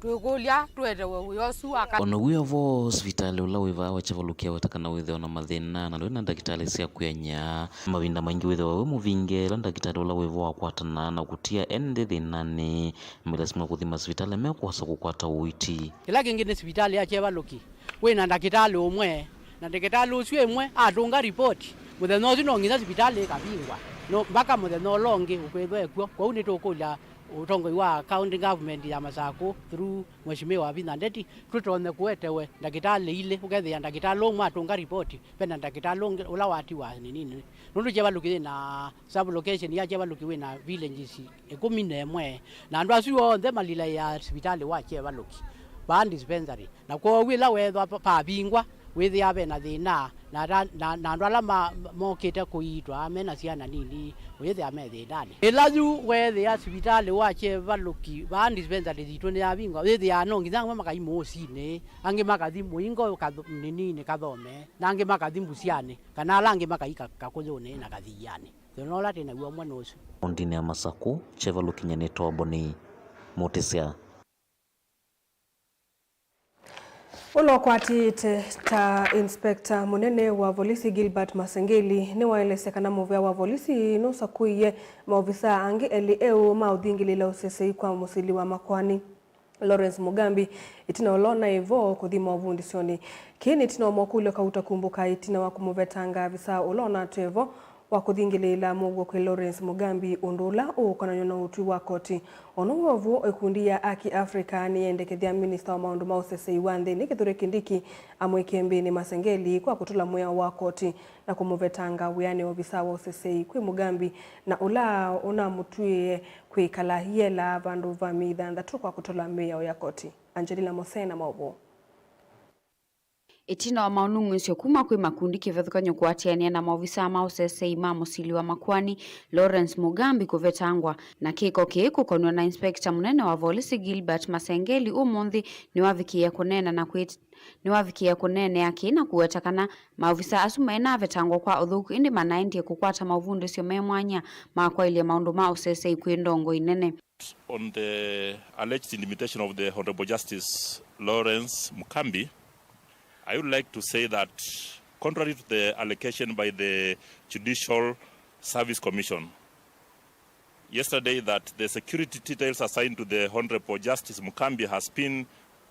Twĩkũlya tũetewe wĩa ũsu wa ka. O na wĩ o vo, sivitalĩ ũla wĩ vaa wa Kyevalũki awetekana wĩthĩwa na mathĩna na ndwĩ na ndakĩtalĩ sya kwĩany'a. Mavinda maingĩ wĩthĩwa wĩ mũvinge ĩla ndakĩtalĩ ũla wĩ vo wakwatana na kũtia ene nthĩ thĩnanĩ. Mailasima kũthima sivitalĩ mekwosa kũkwata ũiiti. Kĩla kĩngĩ nĩ sivitalĩ ya Kyevalũki wĩ na ndakĩtalĩ ũmwe, na ndakĩtalĩ ũsu ĩmwe atũnga ripoti, mũthenya ũsu no nginya sivitalĩ ĩkavingwa no mbaka mũthenya ũla ũngĩ ũkwĩthwa ekw'o. Kwoou nĩtũkũlya ũtongoi wa county government ya Masakũ through Mheshimiwa Wavinya Ndeti tũtonye kũetewe ndakĩtalĩ ilĩ, ũkethĩa ndakĩtalĩ ũmwe atũnga ripoti, ve na ndakĩtalĩ ũngĩ ũla watiwa nĩnĩnĩ. Nũndũ Kyevalũki yĩ na sub-location ya Kyevalũki wĩ na villages ĩkũmi na ĩmwe, na andũ asu onthe malilaĩaa sivitalĩ wa Kyevalũki vaa dispensary. Na kwoou ĩla weethwa pa- pavingwa, wĩthĩaa ve na thĩna, na ata- na na andũ ala ma- mokĩte kũiitwa me na syana nini, wĩthĩaa me thĩnanĩ. Ĩla yu weethĩa sivitalĩ wa Kyevalũki vaa dispensary yitũ nĩyavingwa, wĩthĩaa no nginya amwe makai mũũsinĩ, angĩ makathi mũingo katho- nĩninĩ kathome, na angĩ makathi mbusyanĩ, kana ala angĩ makai ka- kakũyũnĩ na kathiianĩ. Thĩna ũla twĩ naw'o ũmwe nĩ ũsu. Kaũntĩnĩ ya Masakũ, Kyevalũki nyanĩtwa Boni Mũtĩsya. Ũla ũkwatĩte ta inspector mũnene wa volisi Gilbert Masengeli nĩwaelesya kana mũvĩa wa volisi nũsakũie maovisaa angĩ elĩ eũ ma ũthingĩlĩĩla ũsesei kwa mũsili wa makoani Lawrence Mugambi ĩtina ũla ũnaĩ vo kũthi maũvundĩsyonĩ. Kĩĩ nĩ ĩtina wa mokũlyo kauta kumbũka ĩtina wa kũmũvetanga avisaa ũla ũnatw'e vo wa kũthingĩlĩĩla mũuo kwĩ Lawrence Mugambi, ũndũ ũla ũũkonanw'a na ũtwi wa koti. O na ũu o vo, ĩkundi ya Aki Africa nĩyendekethya minista wa maũndũ ma ũsesei wa nthĩnĩ Kithure Kindiki amwĩkĩe mbĩnĩ Masengeli kwa kũtũla mwĩao wa koti na kũmũvetanga wĩanĩ ovisa wa ũsesei kwĩ Mugambi, na ũla ũnamũtw'ĩe kwĩkala yela vandũ va myei thanthatũ kwa kũtũla mĩao ya koti. Angelina Mose na maũvoo. Ĩtina wa maũnung'ũĩsyo kuma kwĩ makundi kĩvathũkany'o kũatĩanĩa na maovisaa ma ũsesei ma mũsili wa makoani Lawrence Mugambi kũvetangwa, na kĩko kĩĩ kũkonw'a na inspector mũnene wa volisi Gilbert Masengeli ũmũnthĩ nĩwavikĩĩa kũneena na kwĩt- nĩwavikĩĩa kũneenea kĩĩ na kũweta kana maovisaa asu mainavetangwa kwa ũthũku ĩndĩ manaendie kũkwata maũvundĩsyo me mwanya ma kwaĩlya maũndũ ma ũsesei kwĩ ndongoi nene. On the alleged intimidation of the Honorable Justice Lawrence Mugambi, I would like to say that, contrary to the allegation by the Judicial Service Commission yesterday that the security details assigned to the Honorable Justice Mugambi has been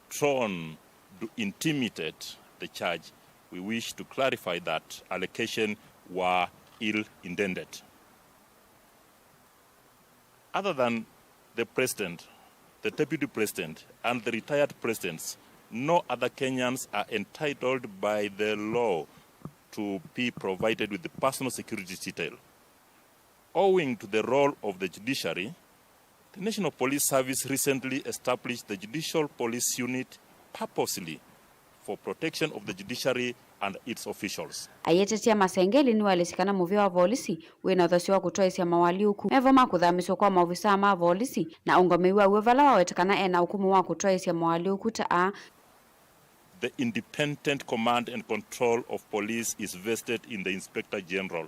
drawn to intimidate the judge, we wish to clarify that allegation were ill-intended. Other than the President, the Deputy President, and the retired Presidents, no other Kenyans are entitled by the law to be provided with the personal security detail. Owing to the role of the judiciary, the National Police Service recently established the Judicial Police Unit purposely for protection of the judiciary and its officials. Ayĩtetya, Masengeli nĩwaelesye kana mũvĩa wa volisi wĩ na ũthasyo wa kũtwaĩsya moalyũku me vo ma kũthamĩswa kwa maovisaa ma volisi, na ũngamĩi waw'o vala waweta kana e na ũkũmũ wa kũtwaĩsya moalyũku ta aa. The independent command and control of police is vested in the Inspector General.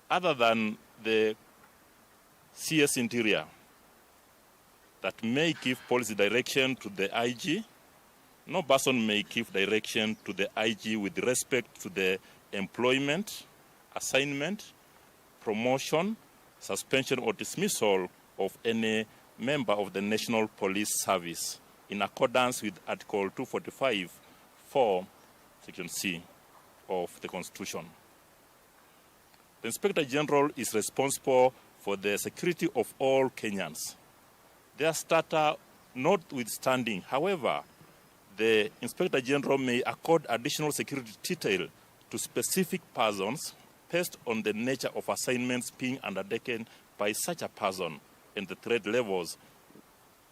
Other than the C S Interior, that may give policy direction to the I G, no person may give direction to the I G with respect to the employment, assignment, promotion, suspension or dismissal of any member of the National Police Service in accordance with Article two forty-five four, Section C of the Constitution. The Inspector General is responsible for the security of all Kenyans. Their stature notwithstanding, however, the Inspector General may accord additional security detail to specific persons based on the nature of assignments being undertaken by such a person and the threat levels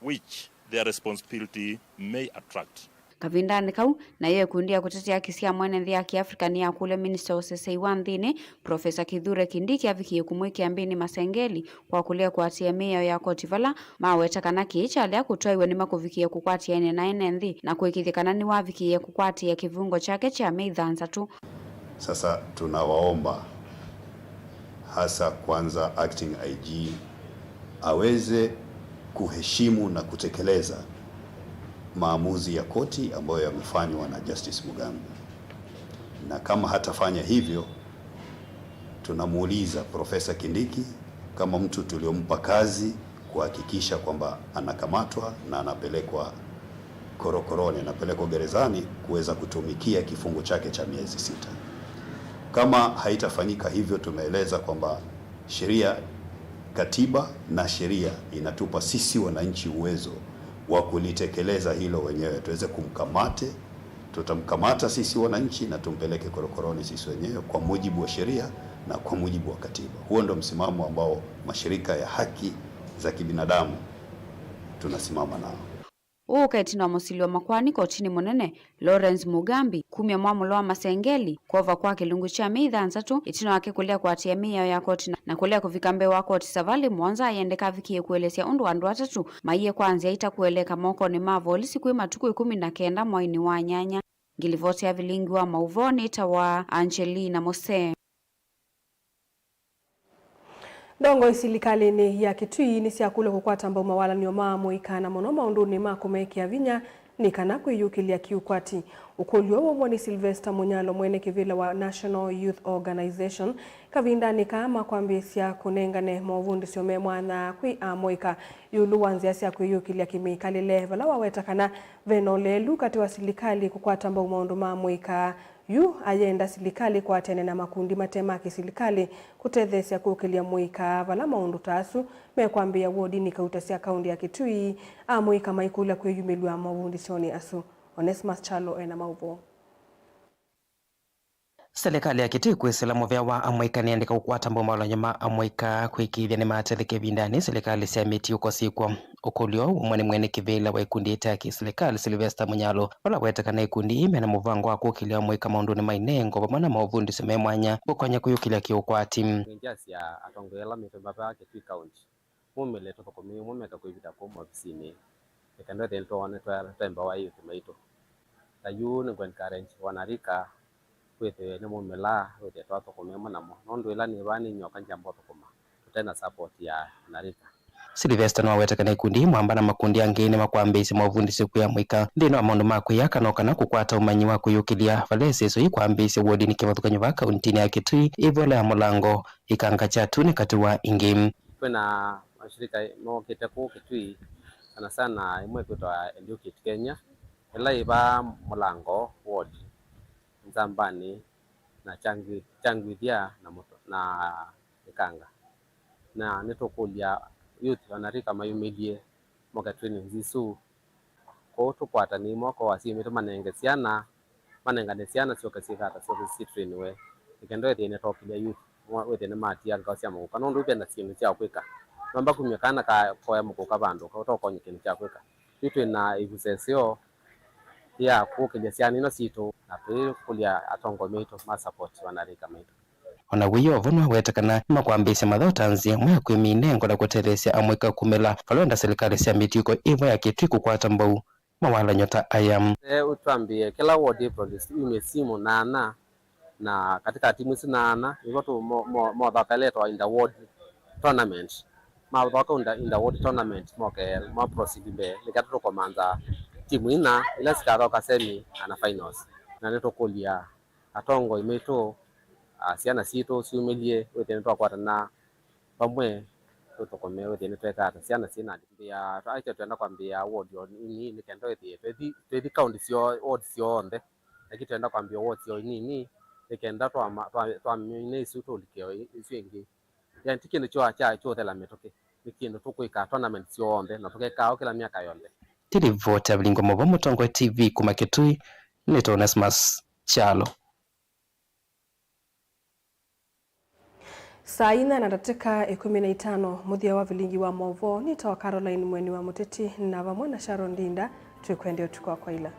which their responsibility may attract. Kavindanĩ kau, nayo ĩkundi ya kũtetea haki sya mwene nthĩ ya Kĩafrika nĩyakũlya Minista wa ũseseĩ wa nthĩnĩ, Profesa Kithure Kindiki avikie kũmwĩkĩa mbĩnĩ Masengeli kwa kũlea kũatĩĩa mĩao ya koti vala maweta kana kĩĩ kyalea kũtwaĩw'a nĩmakũvikie kũkwatĩanĩa na ene nthĩ na kũĩkĩĩthya kana nĩwavikie kũkwatĩĩa kĩvungo kyake kya myei thanthatũ. Sasa tunawaomba hasa kwanza acting I G aweze kuheshimu na kutekeleza maamuzi ya koti ambayo yamefanywa na Justice Mugambi. Na kama hatafanya hivyo, tunamuuliza Profesa Kindiki kama mtu tuliompa kazi kuhakikisha kwamba anakamatwa na anapelekwa korokoroni, anapelekwa gerezani kuweza kutumikia kifungo chake cha miezi sita. Kama haitafanyika hivyo, tumeeleza kwamba sheria, katiba na sheria inatupa sisi wananchi uwezo wa kulitekeleza hilo wenyewe, tuweze kumkamate, tutamkamata sisi wananchi na tumpeleke korokoroni sisi wenyewe kwa mujibu wa sheria na kwa mujibu wa katiba. Huo ndo msimamo ambao mashirika ya haki za kibinadamu tunasimama nao. Ũũ ũka ĩtina wa mũsili wa makoani kotinĩ mũnene, Lawrence Mugambi, kumya mwamũlo wa Masengeli kwova kwa kĩlungu kya myei thanthatũ ĩtina wake kũlea kũatĩĩa mĩao ya koti na, na kũlea kũvika mbee wa koti savalĩ mũonza ayendeka avikie kũelesya ũndũ andũ atatũ maiye kwa nzĩa ita kũeleka mokonĩ ma volisi kwĩ matukũ ĩkũmi na kenda mwainĩ wa nyanya. Ngilivoti ya vilingi wa maũvoo nĩtawa Angelina Mose. Ndongoi silikalĩnĩ ya Kitui nĩsyakũlw'a kũkwata mbau mawalan'yo ma amũika na mũno maũndũnĩ ma kũmekĩa vinya nĩ kana kwĩyũkĩlya kĩũkwati. Ũkũlyo ũũ waumw'a nĩ Sylvester Munyalo, mwene kĩvĩla wa National Youth Organization, kavindanĩ kaa ma kwambĩĩsya kũnengane movundĩsyo me mwanya kwĩ amũika ĩũlũ wa nzĩa sya kwĩyũkĩlya kĩmĩkalĩle, vala waweta kana ve na ũleelu katĩ wa silikalĩ kũkwata mbau maũndũ ma amũika. Yu ayenda silikalĩ kũatene na makundi mate ma kĩsilikalĩ kũtetheesya kũkĩlya mũika vala maũndũ ta asu mekwambĩĩa wodinĩ kauta sya kaũndĩ ya Kitui, amũika maikũlya kwĩyumĩlw'a movundĩsyonĩ asu. Onesmus Kyalo ena maũvoo. Silikalĩ ya Kitui kwĩsĩla mũvea wa amũika nĩyendeka kũkwata mbau mawalan'yo ma amũika kwĩkĩĩthya nĩmatetheka ĩvindanĩ silikalĩ sya mĩtiũko syĩkw'o. Ũkũlyo ũũ waumw'a nĩ mwene kĩvĩla wa ikundi ita ya kĩsilikalĩ Sylvester Munyalo, vala waweta kana ikundi ii mena mũvango wa kũkĩlya amũika maũndũnĩ ma inengo vamwe na movundĩsyo me mwanya kũkonya kwĩyũkĩlya kĩũkwati. Nĩngyasya atongoi ala maitũ mavaa Kitui County, mumĩle tũthũkũme ũmwe meka kwĩvitha kũu movisinĩ, nĩ kenda ĩthĩe nĩtwona twa- twaembawa ĩ youth maitũ. Na yu nĩngũ encourage wanarika wĩthĩwe nĩ mumĩla wĩthĩe twathũkũma ĩmwe namo, nũndũ ĩla nĩ vaa nĩ nyoka ngyamba ũthũkũma tũte na support ya wanarika. Sylvester nĩwaweta kana ikundi ii mwamba na makundi angĩ nĩmakwambĩĩsya movundĩsyo kwĩ amũika nthĩnĩ wa maũndũ ma kwĩyaka no kana kũkwata ũmanyi wa kwĩyũkĩlya vala ĩseso ii kwambĩĩsya wodinĩ kĩvathũkany'o vaa kauntinĩ ya Kitui, ĩvola ya Mũlango, Ikanga, Kyatu nĩ katĩ wa ingĩ. Kwĩna mashirika mokĩte kũu Kitui, sana sana ĩmwe ĩkwĩtwa Educate Kenya, ĩla ĩ vaa Mũlango ward, Nzambanĩ, na Kyangwi- Kyangwithia na Mũto- na Ikanga. Na nĩtũkũlya youth wanarika mayumĩlye moke trainings isu. Kwoou tũkwatanĩe moko asyai maitũ manenge syana, manengane syana syoke syĩkata syoke syĩtrainiwe, nĩ kenda wĩthĩe nĩtokĩlya youth mo- wĩthĩe nĩmatia ngao sya mũkũka, nũndũ ve na syĩndũ sya kwĩka. Nomba kumya kana kakoya mũkũka vandũ ũtokonye kĩndũ kya kwĩka. Yu twĩ na ĩvusa ĩseo ya kũkĩlya syana ino sitũ na twĩkũlya atongoi maitũ ma support wanarika maitũ. O na wĩoo vo nĩwaweta kana nĩmakwambĩĩsya mathaũ ta nzĩa ĩmwe ya kwĩmina ĩnengo na kũtetheesya amũika kumĩla vala wenda silikalĩ sya mĩtiũko ĩvo ya Kitui kũkwata mbau mawalan'yo ta aya. Eh, twambĩĩe kĩla ward April yumye simũ nana, na katika timu isu nana nĩvo tũ- mo- mo- mothoka ĩla ĩtawa inter ward tournament. Mathoka inter- inter ward tournament moke ma proceed mbee nĩkenda tũkomantha timu ina ila sikathoka semi ana finals, na nĩtũkũlya atongoi maitũ, a, syana sitũ syumĩlye, wĩthĩe nĩtwakwatana vamwe, tũthũkũme, wĩthĩe nĩtweka ata syana syĩna mbĩa. Actually, twenda kwambĩĩa ward o nini, nĩ kenda wĩthĩe twĩthi, twĩthi county syo, ward syonthe, lakini twenda kwambĩĩa ward syo nini, nĩ kenda twama- twa- twamina isu tũlike isu ingĩ. Yani, ti kĩndũ kya- kya- kyũthela mĩtũkĩ. nĩ kĩndũ tũkwĩkaa tournament syonthe na tũkekaa o kĩla myaka yonthe. Nĩ livoti ya Vilingi wa Mauvoo Mũtongoi T V kuma Kitui, nĩtawa Onesmus Kyalo. Saa inya na ndatĩka ĩkũmi na itano, mũthya wa Vilingi wa Mauvoo, nĩtawa Caroline Mweni wa Mũteti, na vamwe na Sharon Ndinda, twĩkwendea ũtukũ wa kwaila.